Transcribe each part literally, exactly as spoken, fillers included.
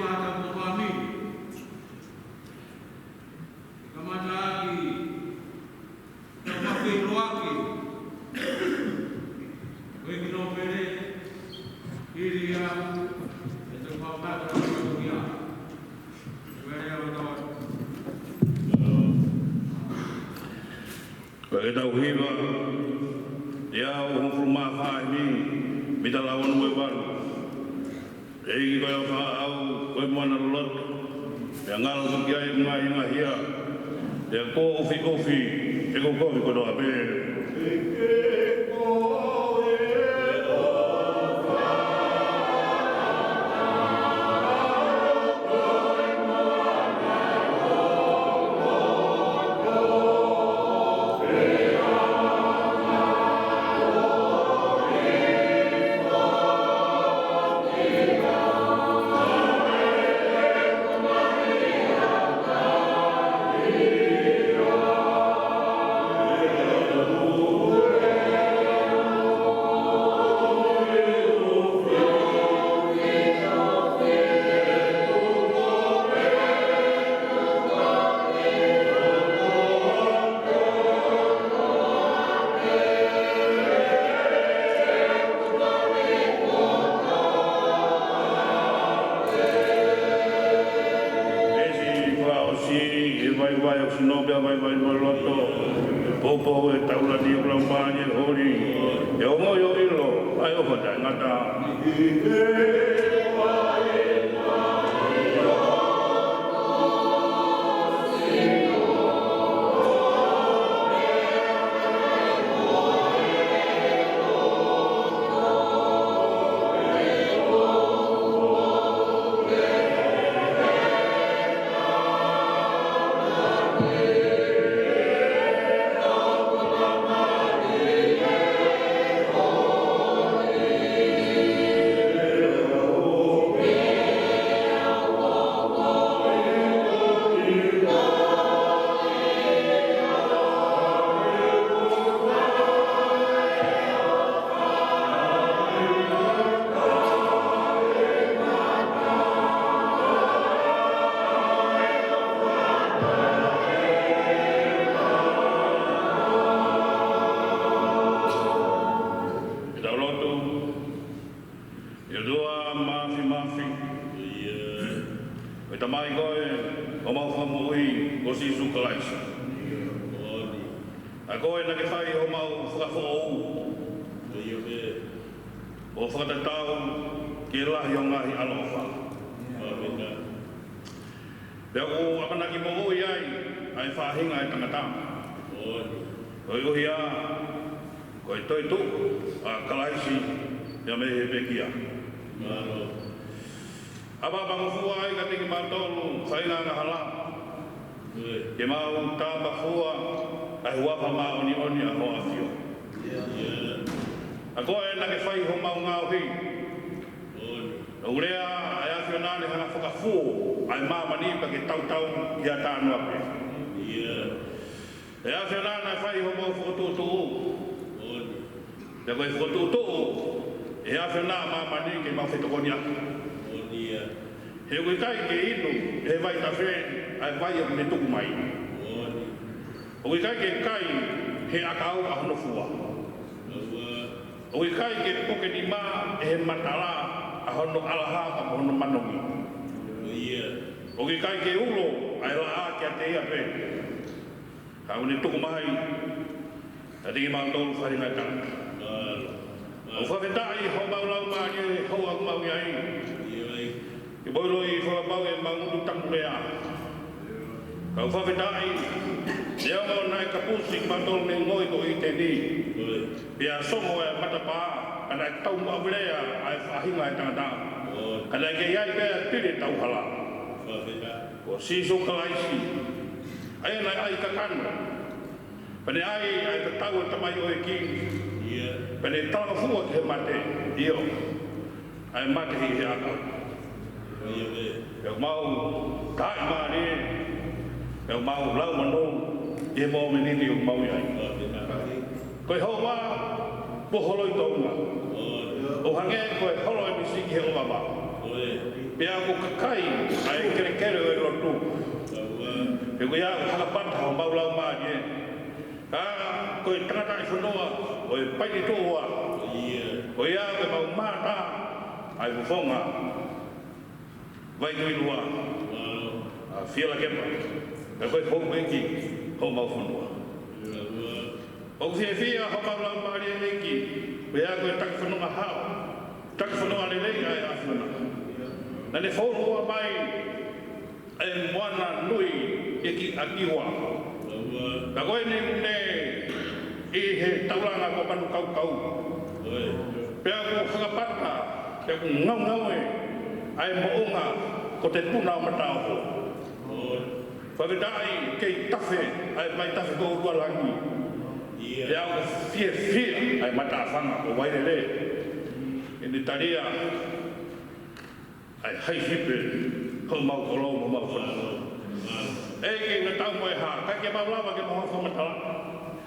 Tangata ko Pami. Kamata ʻaki, tau mafeiloaki. Ko e kino pele, ʻili ia, e te mau tata ko ia. Pele au tau. Ko e tau hiva, ʻe au hongofulu mā fā ʻi he mita lau ono mo e valu. ʻEiki ko e ʻofa ʻaʻau, ko e moana loloto. Pea ngalo ki ai ʻeku ngaahi ngaahi hia. Pea ko ʻufiʻufi, ʻeku kovi kotoa pē. Pesi fakaʻosi, ʻe vaivai ʻoku sino pea vaivai mo loto. Popo e taulani ʻoku lau mani e holi. ʻE ongo ʻo ʻilo, ʻa e ʻofa taʻengata. Ke tau lotu. ʻE ʻOtua Māfimafi, ʻa e Tamai koe ʻo homau Fakamoʻui ko Sīsū Kalaisi. ʻA koe naʻa ke fai homau fakafoʻou. ʻO fakatatau ki he lahi ʻo e ngaahi ʻaloʻofa. Pea ʻoku ʻamanaki moʻui ai ʻa e faʻahinga ʻo e tangata. Koeʻuhi ko e toetuʻu ʻa Kalaisi ia mei he pekia. ʻApapangofua ai kiate kimautolu faʻahinga angahala. Ke mau tāpafua ʻa e huafa māʻoniʻoni ʻa hoʻo ʻAfio. ʻA koe naʻa ke fai homau ngaohi. ʻOku lea ʻa e ʻAfiona naʻe hanga ʻo fakafuo ʻa e māmani pea ke tautau ki ha talanoa pē. ʻE ʻAfiona naʻa ke fai homau fokotuʻutuʻu. Pea ko e fokotuʻutuʻu ʻe ʻAfiona ʻa māmani ke mau fetokoniʻaki. He ʻoku ʻikai ke inu ʻe he vaitafe ʻa e vai ʻoku ne tuku mai. ʻOku ʻikai ke kai ʻe he ʻakau ʻa hono fua. ʻOku ʻikai ke puke nima ʻe he matala ʻa hono ʻalaha pea mo hono manongi. ʻOku ʻikai ke ulo ʻa e laʻā kiate ia pē. Ka ʻoku ne tuku mai kiate kimautolu faʻahinga ʻo e tangata. ʻOku fakafetaʻi homau laumālie he houa ʻoku mau ʻi ai. Ke poiloi fakapapau ʻemau ngutu takulea. Ka ʻoku fakafetaʻi, neongo naʻe kapusi kimautolu mei he ngoue ko ʻĪteni. Pea songo e matapā, ka naʻe tau maʻu leva ʻa e faʻahinga ʻo e tangata. Ka naʻe kei ʻi ai pē ʻa e pili tauhala. Ko Sīsū Kalaisi, ʻa ia naʻe ʻai kakano. Pea ne ʻai ʻa e tatau ʻo e tamaioʻeiki. Pea ne talangofua ki he mate. ʻIo. ʻA e mate ʻi he ʻakau. Pea mau taaʻi mālie. Pea mau lau manu. ʻI he mōmeniti ʻoku mau ʻi ai. Ko e houa, kuo holoi tōʻonga. ʻO hangē ko e holo ʻo e misi ki he ʻoʻava. Pea ko e kakai Hele ʻo e lotu. He ko ia ʻoku hakapata homau laumālie. Ka ko e tangataʻi fonua ʻo e Painituʻua, ko ia ko ʻemau mata ʻa e fofonga Vaituilua, ʻa Fielakepa, pea ko e houʻeiki homau fonua. ʻOku fiefia homau laumālie ʻEiki, ko ia ko e taki fonua hao, taki fonua lelei ʻa e ʻAfiona. Naʻa ne founga mai ʻa e moana nui ʻi he kiʻi ʻakiua. Ka ko eni ne ʻi he taulanga ko Manukaukau. Pea ʻoku hakapata, pea ʻoku ngaungaue ʻa e moʻunga ko Te Puna ʻo Mataʻoho. Fakafetaʻi kei tafe ʻa e vaitafe ko Ulualangi. Pea ʻoku fiefia ʻa e matāfanga ko Vailele. ʻI he talia ʻa e hai hipe homau kolo mo homau fonua. ʻEiki, ʻoku tau mo e hā, ʻikai ke mau lava ke mau fakamatala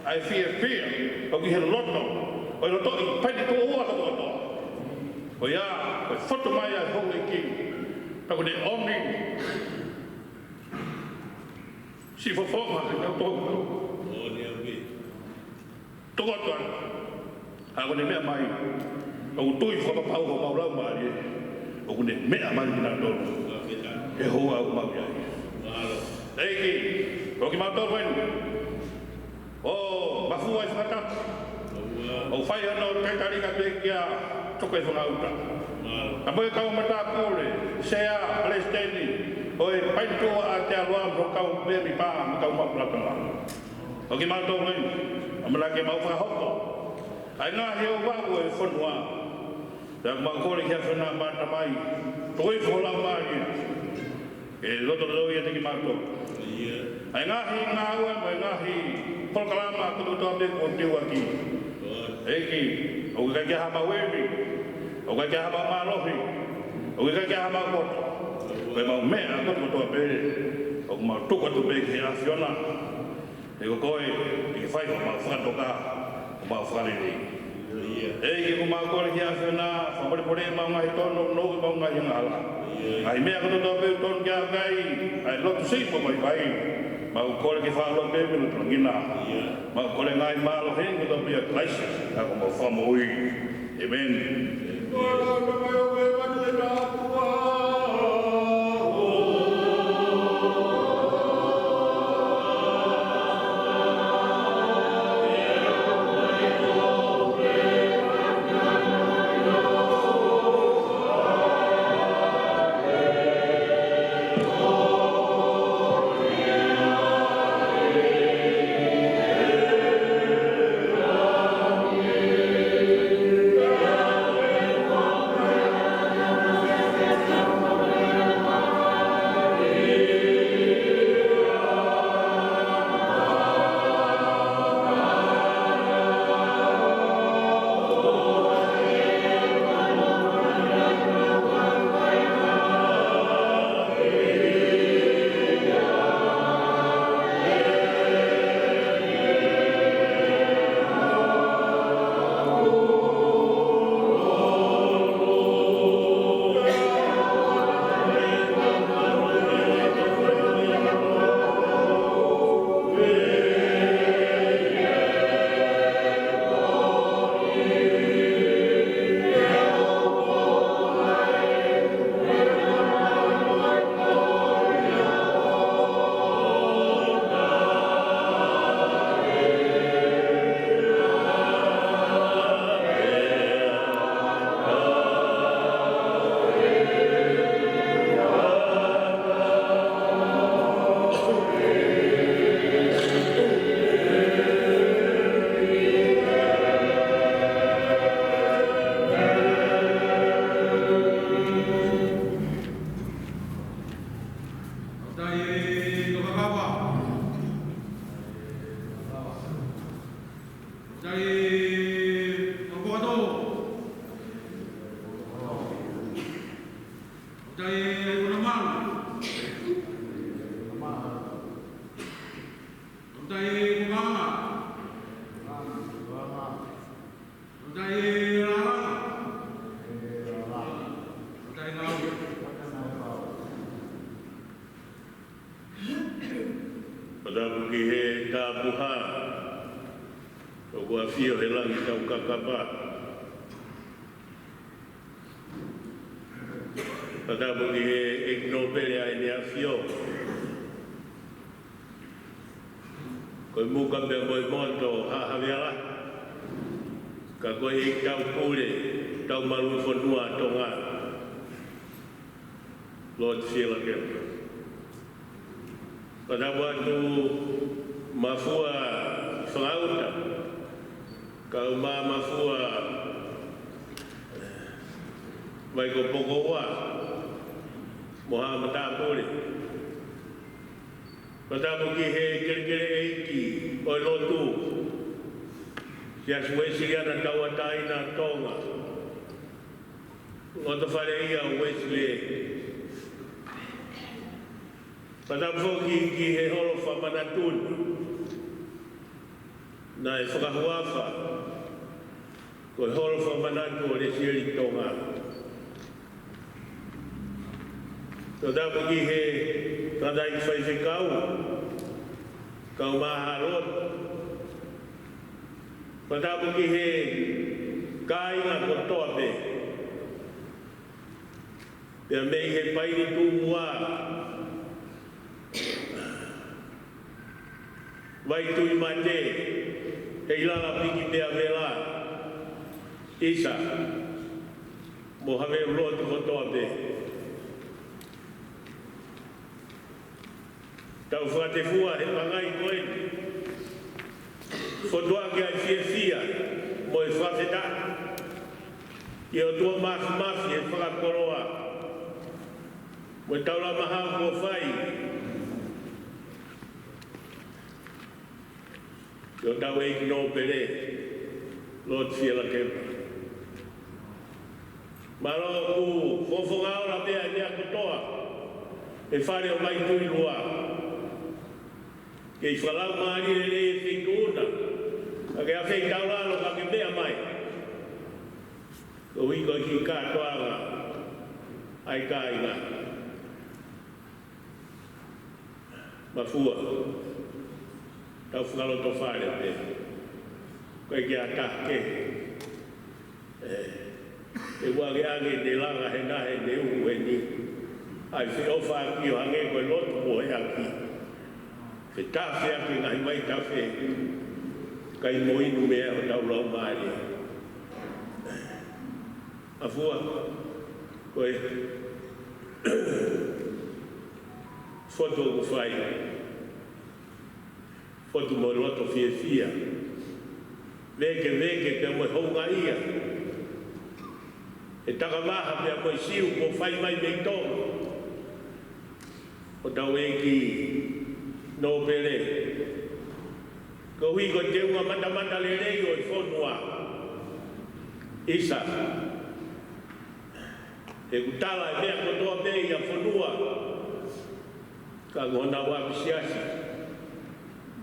ʻa e fiefia ʻoku ʻi he loto ʻo e lotoʻi Painituʻua kotoa. Ko ia, ko e fotu mai ʻa e houʻeiki, pea kuo ne ʻomi siʻi fofonga ʻi he tau tau. Toko atu atu. ʻA ʻoku ne meʻa mai, ʻoku tui fakapapau homau laumālie, ʻoku ne meʻa mai kinautolu he houa ʻoku mau ʻi ai. ʻEiki, ko kimautolu eni ʻoku mafua ʻi he fakatapu, ʻoku fai hono talitali pē kia Tokoifungauta, ka mo e kau matāpule, sea, palesiteni ʻo e Painituʻua ʻa Aotearoa, mo e kau mēmipa mo e kau maʻu palatomā. ʻOku mau tau mai, ʻamanaki ke mau fakahoko ʻa e ngaahi ouau ʻo e fonua. Pea ʻoku mau kole ki he ʻAfiona, Tamai, tokoi fo lau mai ke lotolotoʻi ʻiate kimautolu ʻa e ngaahi ngāue mo e ngaahi polokalama kotoa pē kuo teuaki. ʻEiki, ʻoku ʻikai ke ʻi ai hamau ʻevi, ʻoku ʻikai ke ʻi ai hamau mālohi, ʻoku ʻikai ke ʻi ai hamau poto. Ko ʻemau meʻa kotoa pē ʻoku mau tuku atu pē ki he ʻAfiona. He ko koe ʻe fai homau fakatoka, homau fakalelei. ʻEiki, ʻoku mau kole ki he ʻAfiona, fakamolemoleʻi ʻemau ngaahi tōnounou, ʻemau ngaahi angahala. Ngaahi meʻa kotoa pē ʻoku tonu ke ʻai ai ʻa e lotu siʻi mo e vaivai. Mau kole ke fakalotolahi pē mo e lotolangina. Mau kole ngaahi mālohi kotoa pē ʻia Kalaisi, ʻa ko homau Fakamoʻui. ʻĒmeni. Tapu ki he Tapuhā, ʻoku ʻafio he langi taukakapa. Fakatapu ki he ʻEiki Nōpele ʻa ʻEne ʻAfio, ko e Muka pea mo e Moto ʻo Haʻa Havea Lahi, ka ko e ʻEiki Tau Pule, Tau Malu Fonua ʻa Tonga, Lord Fielakepa. Fakatapu atu Mafua Fangauta, kae ʻumaʻā Mafua Vaikopokoua, mo haʻa matāpule. Fakatapu ki he kelekele ʻeiki ʻo e lotu, Siasi Uēsiliana Tauʻatāina ʻo Tonga, Lotofale ia ʻo Uēsilī. Fakatapu foki ki he holo fakamanatu ni, naʻe fakahuafa ko e holo fakamanatu ʻo Lesieli Tonga. Fakatapu ki he tangataʻeiki faifekau, kae ʻumaʻā haʻa lotu. Fakatapu ki he kāinga kotoa pē, pea mei he Paini Tuʻuua, Vaituʻimate, Heilala, Piki pea Vela, ʻIsa, mo Havelu lotu kotoa pē. Tau fakatefua he pangai ko eni, fotu ʻaki ʻa e fiefia mo e fakafetaʻi ki he ʻOtua Māfimafi he fakakoloa mo e taulama hau kuo fai ki hotau ʻEiki Nōpele, Lord Fielakepa. Mālō ʻoku fofonga ola pē ʻa e meʻa kotoa he Fale ʻo Vaituʻilua. Kei fakalaumālie lelei e Feituʻu na, ka ke afeitaulalo ka ke meʻa mai. Koeʻuhi ko e kiʻi kātoanga ʻa e kāinga. Mafua, tau fakalotofale pē. Ko e kiʻi ʻata kehe. ʻE, ʻe ua ke ake te langa he nahe ne uhu eni. ʻAi feʻofaʻaki ʻo hangē ko e lotu moheʻaki. Fetafe ake ngaahi vaitafe. Kae mo inu meʻa ʻo tau laumālie. Mafua, ko e fotu ʻoku fai, fotu mo e loto fiefia, vēkeveke pea mo e houngaʻia, he takavaha pea mo e siu kuo fai mai mei Tonga, hotau ʻEiki Nōpele, koeʻuhi ko e teunga matamatalelei ʻo e fonua. ʻIsa, he ʻoku tala e meʻa kotoa pē ʻi he fonua, ka ko honau ʻapisiasi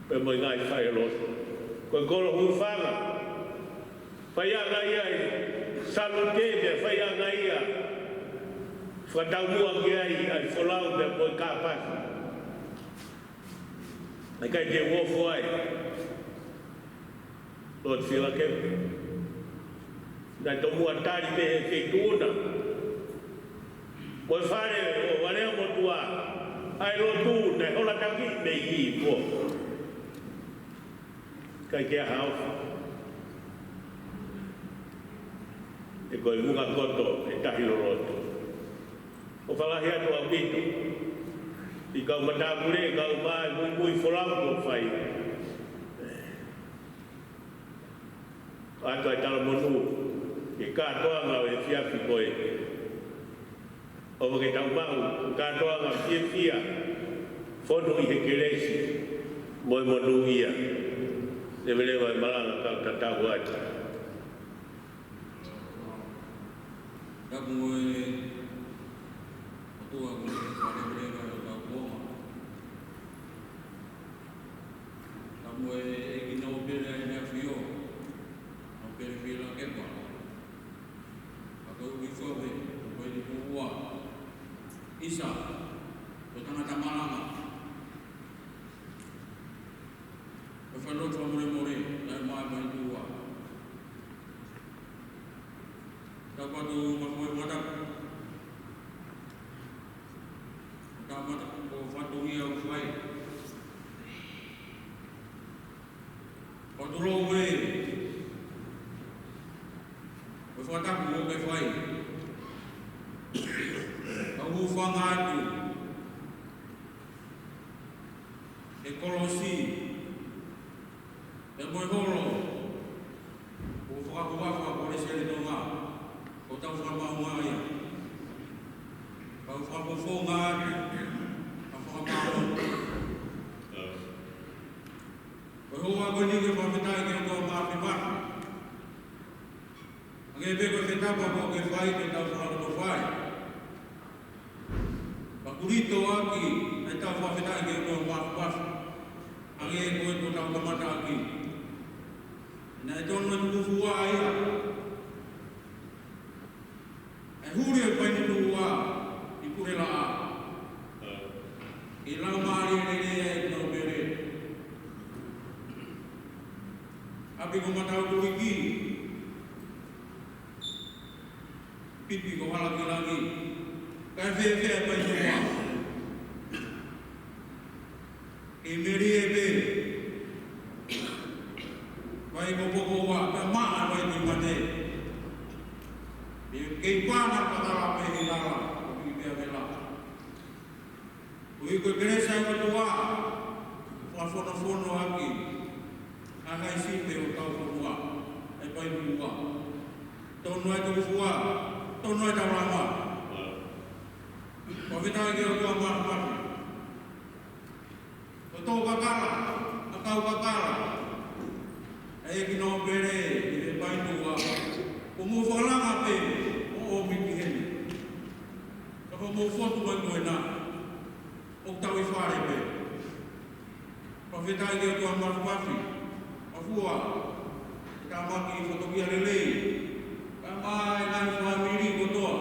pea mo e ngaahi falelotu. Ko e kolo hūfanga, faiʻanga ia e salute, pea faiʻanga ia fakataumuʻa ki ai ʻa e folau pea mo e kāpasa. ʻIkai te u ofo ai, Lord Fielakepa. Naʻe tomuʻa tali mei he Feituʻu na mo e Fale ʻo Valeamotuʻa ʻa e lotu naʻe hola taki mei Hihifo. ʻIkai ke ʻi ai ha ofo. He ko e vunga koto e tahi loloto. ʻOfa lahi atu ʻaupito ki he kau matāpule, kau mai muimui folau kuo fai. ʻOatu ʻa e talamonū ki he kātoanga ʻo e efiafi ko ē. ʻOfa ke tau maʻu kātoanga fiefia, fonu ʻi he kelesi mo e monūʻia. Leveleva e malanga kau tatau atu. Tapu mo e ʻOtua ko e faleveleva ʻo hotau Tonga. Tapu mo e ʻEiki Nōpele ʻa ʻEne ʻAfio, Nōpele Fielakepa. Ka ko e ʻuhi foki, ko e Tuʻi Puʻua, ʻIsa, ko e tangata malanga. Fai lotu fakamolemole, ʻa e ʻOtua Māfimafi. Tau patu ma koe mata. Tau mata ko fatongia ʻoku fai. Patu lou e. Ko e fakatapu ʻoku ke fai. Kau hūfanga atu he kolosi, pea mo e holo ʻo e fakahuafa ʻo e Kolisi ʻa Tonga, ko hotau fakamaauʻanga ia. Kau fakafofonga atu ha fakamaau. Ko e houa ko eni ke fakafetaʻi ki he ʻOtua Māfimafi. Hangē pē ko e fetapa ʻoku ke fai ke tau fakalotofai. Pea kulito ʻaki ʻetau fakafetaʻi ki he ʻOtua Māfimafi. Hangē ko e totau kamata ʻaki. Naʻe tonu e tukufua ia. ʻE huli e Painituʻa ʻi Pulelaʻa. ʻI Laumālie Lelei ʻa e Nōpele. ʻApi ko Matautuliki. Pipi ko Halakilangi. Kae fēfē e Painituʻa? ʻE melie pē. Vai ko Pokoua, pea maʻa vai ko Mate. ʻE kei pana kakala pē he lala, ko Pipi pea vela. Ko e kelesi ʻa e ʻOtua, fakafonofono ʻaki ʻa e ngaahi sipi ʻo hotau fonua, ʻa e Painituʻa. Tonu e tukufua, tonu e taulama. Fakafetaʻi ki he ʻOtua Māfimafi. Ko e tō kakala, ʻa e kau kakala. ʻA e ʻEiki Nōpele, ʻi he Painituʻa. Ko mou fakalanga pē, ʻo ʻomi ki heni. Ka ko mou fotu mai ko ena. ʻOku tau ʻi fale pē. Fakafetaʻi ki he ʻOtua Māfimafi. Mafua. Tāmaki fatongia lelei. Kae ʻumaʻā e ngaahi fāmili kotoa.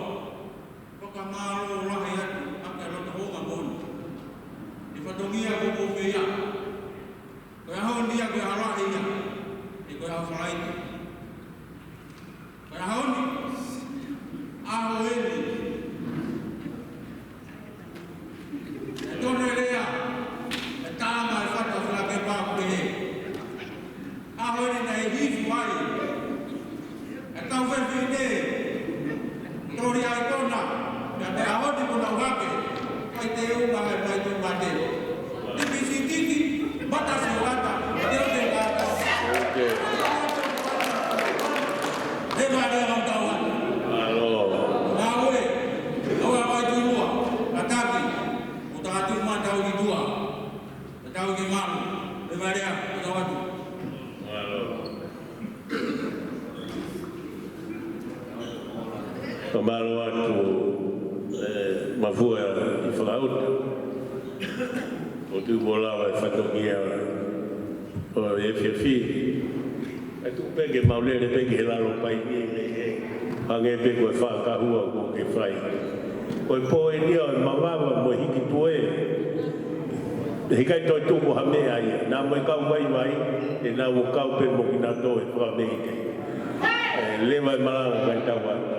Fakamālō lahi atu, ʻa e loto houngaʻia moʻoni. ʻI he fatongia ko ē ʻoku mou fai. Ko e ʻaho ni ia, ko e ʻaho lahi ia. ʻE ko e ʻaho Falaite. Ko e ʻaho ni. ʻAho eni. ʻE tonu e lea. ʻE tama e fata fila ke pā kuehe. ʻAho eni naʻe hifo ai ʻa e kau fefine, toli ai kona, pea mei he ʻaho ni kuo nau hake, fai teunga he fai tuʻu mate. Tipi sitiki, mata siolata, teu te kata. He vale au tau atu. Mālō. Ngāue, au a fai tuʻu lua, ataki, ʻo tātu mata au ki tua. Tau ki malu, e vale a, tau atu. Ka mālō atu, e, Mafua ʻi Fakaʻuta. ʻOku tuʻu mo lava e fatongia ʻo e efiafi. ʻE tuʻu pē ke mau lele pē ki he lalo paini mei he hangē pē ko e fakahua ʻoku ke fai. Ko e pō eni ia ʻo e mavava mo e hiki pue. ʻE ʻikai toe tuku ha meʻa ia. Naʻa mo e kau vaivai, ʻe nau ō kau pē mo kinautolu he fakameʻite. ʻE leva e malanga kae tau atu.